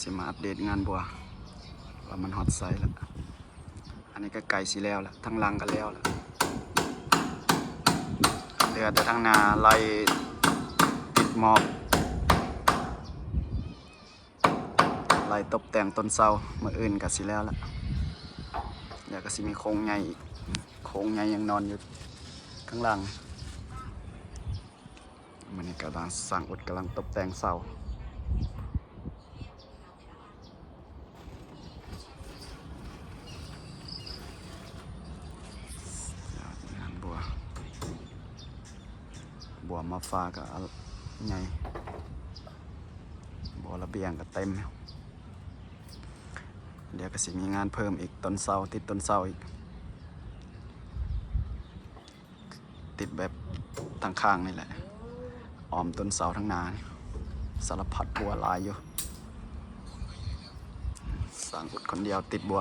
ຊິມາອັບເດດງານບົວວ່າມັນຮອດໃສລະ. ອັນນີ້ກໍໃກ້ຊິແລ້ວລະ, ທາງຫຼັງກໍແລ້ວລະ, ເຫຼືອແຕ່ທາງໜ້າໄລ່ຕິດໝອກ ໄລ່ຕົບແຕ່ງຕົ້ນເສົາ. ມື້ອື່ນກໍຊິແລ້ວລະ, ແລ້ວກໍຊິມີໂຄງໃຫຍ່ອີກ, ໂຄງໃຫຍ່ຍັງນອນຢູ່ຂ້າງຫຼັງ. ມື້ນີ້ກຳລັງ ຊ່າງອຸດກຳລັງຕົບແຕ່ງເສົາ. ງານບົວ, ບົວມາຝາກກໍໃຫຍ່, ບົວລະບຽງກໍເຕັມ. ດຽວກໍຊິມີງານເພີ່ມອີກ, ຕົ້ນເສົາ, ຕິດຕົ້ນເສົາອີກ, ຕິດແບບທາງຂ້າງນີ້ແຫຼະ, ອ້ອມຕົ້ນເສົາທາງໜ້າ. ສາລະພັດບົວຫຼາຍຢູ່, ຊ່າງອຸດຄົນດຽວຕິດບົວ.